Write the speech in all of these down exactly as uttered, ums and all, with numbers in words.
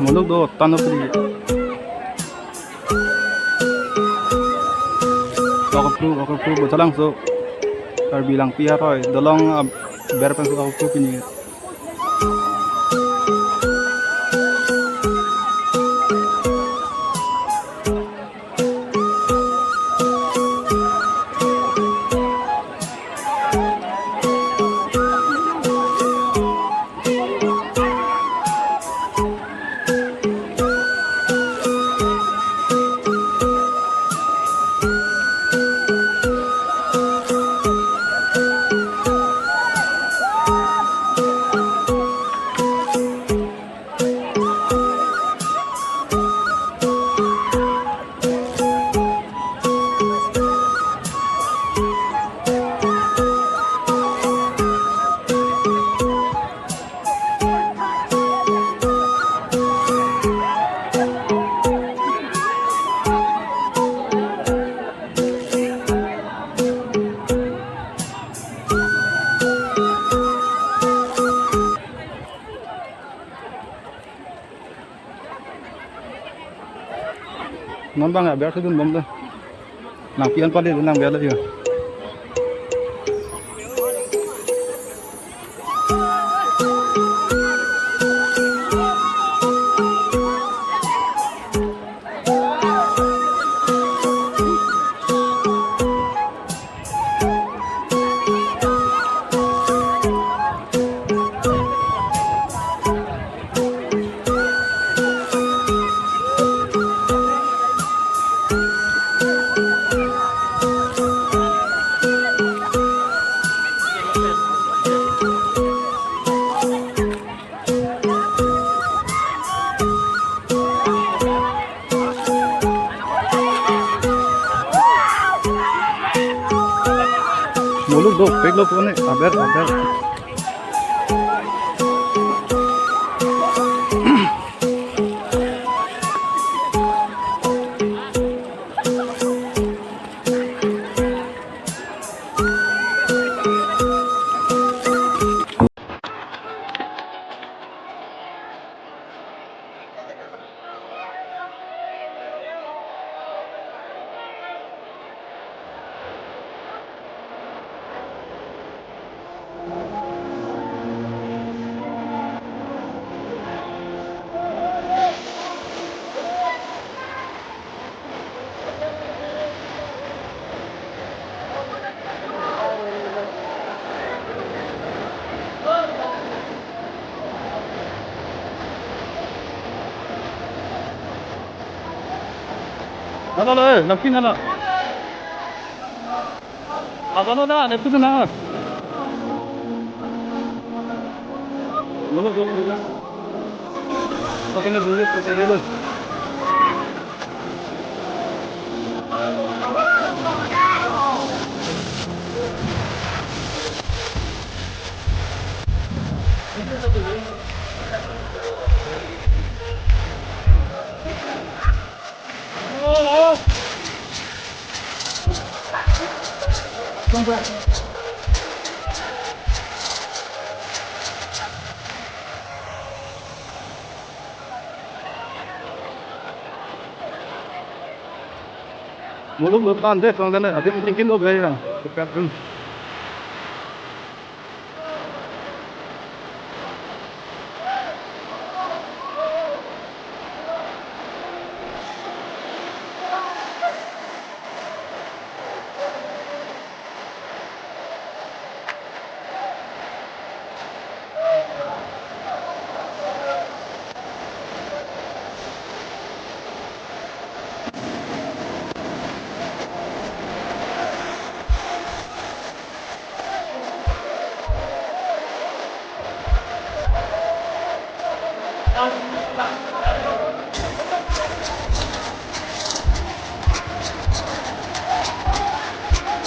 Muluk do, tan do pini. Okopru, Okopru, Bothalangso, Karbi Langpi Aroi, dolong aber pen Okopru pini. Non bang aber kedun bom de. Nangpi-an pali nang aber le yo. Muluk do, pek lo pone, aber, aber. Halo, halo, eh, nangkin halo. Apa lo dah, neptu kena. Lo, lo, lo, lo. Pakai ni dulu, pakai ni dulu. Muluk lo tan de, tong dale, adim tingkin lo gaya. Kepet dun.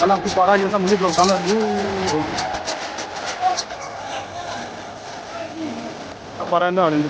Alang ku para yo sa muni blok sana. Para na rin.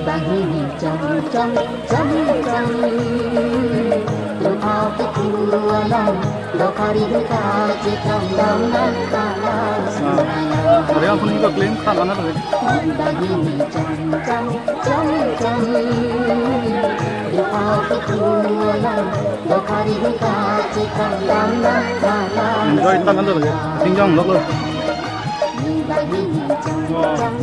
Banghini chom chom chom chom. Rupha kepu along, dokhari dukha chitong dam dam kalang. Ah, sunaya. Hari ang kuning ka claim khan ana lagi. Banghini chom chom chom chom. Rupha kepu along, dokhari dukha chitong dam dam kalang. Enjoy ta nang lagi. Tingjong lok lo. Banghini chom chom.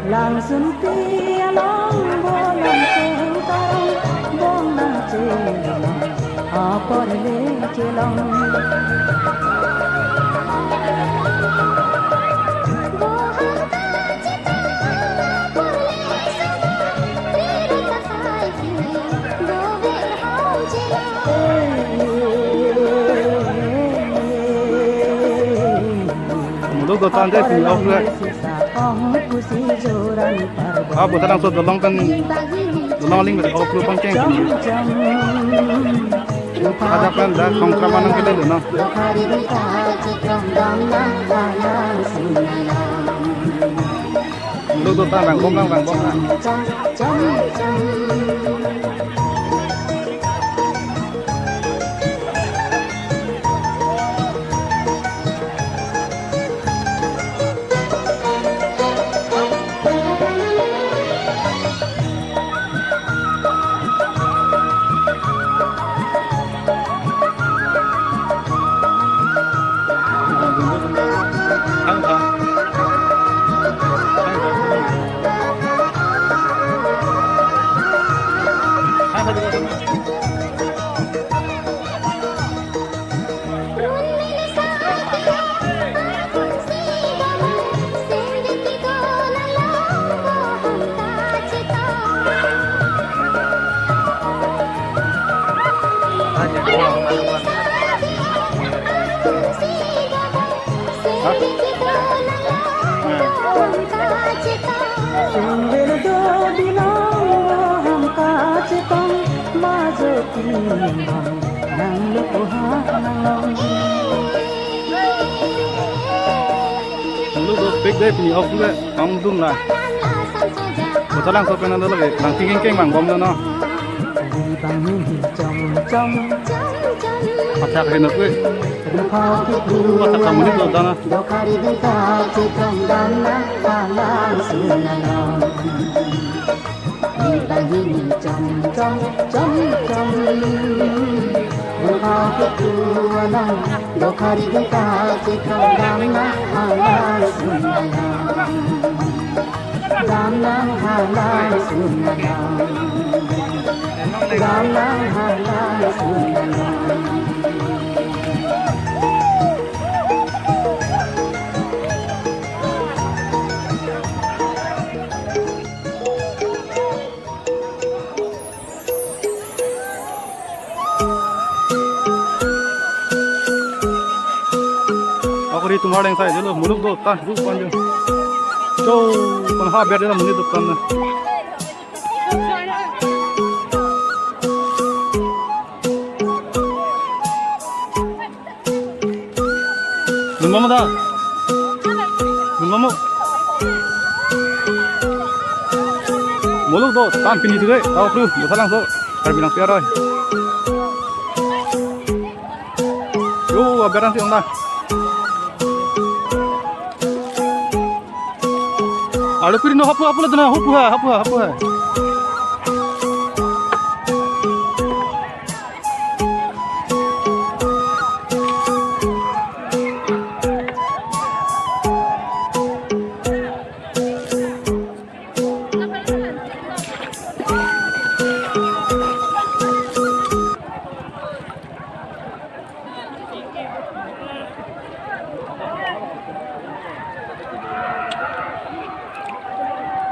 Langsunpi along bolang chengkarong, bong nangchelong, apor le chelong. Muluk dotan dei pini off le. Ah, Bothatlangso dolong pen, dolong aling pen off le pangkeng pini. Ajak pen dak kongkram anang kele lo no. Muluk dotan vang bom lang, vang bom lang. Muluk dopik dei pini off le, ong dun la. Bothatlangso pen ando lagi, bang tingking keng bang bom no. Bang hini chom chom chom chom. Pathak heno kwe. Pathak kamu ni to dana. Dokhari dukha chitong dam nang kalang sunaya. Bang hini chom chom chom chom. Rupha kepu along, dokhari dukha chitong dam nang kalang sunaya. Dam nang kalang sunaya. Dam nang kalang sunaya. Akori tumar deng sai jelo, muluk do ta ru panjo. Cho, pan ha ber jelo muni dukan na. Nung mama da. Nung mama. Muluk do, tan pini tu dei, tau pru, Bothatlangso, Karbi Langpi aroi. Yo, aberan si ong da. Alo kuri no hapu hapu la dana, hapu ha, hapu ha, hapu ha.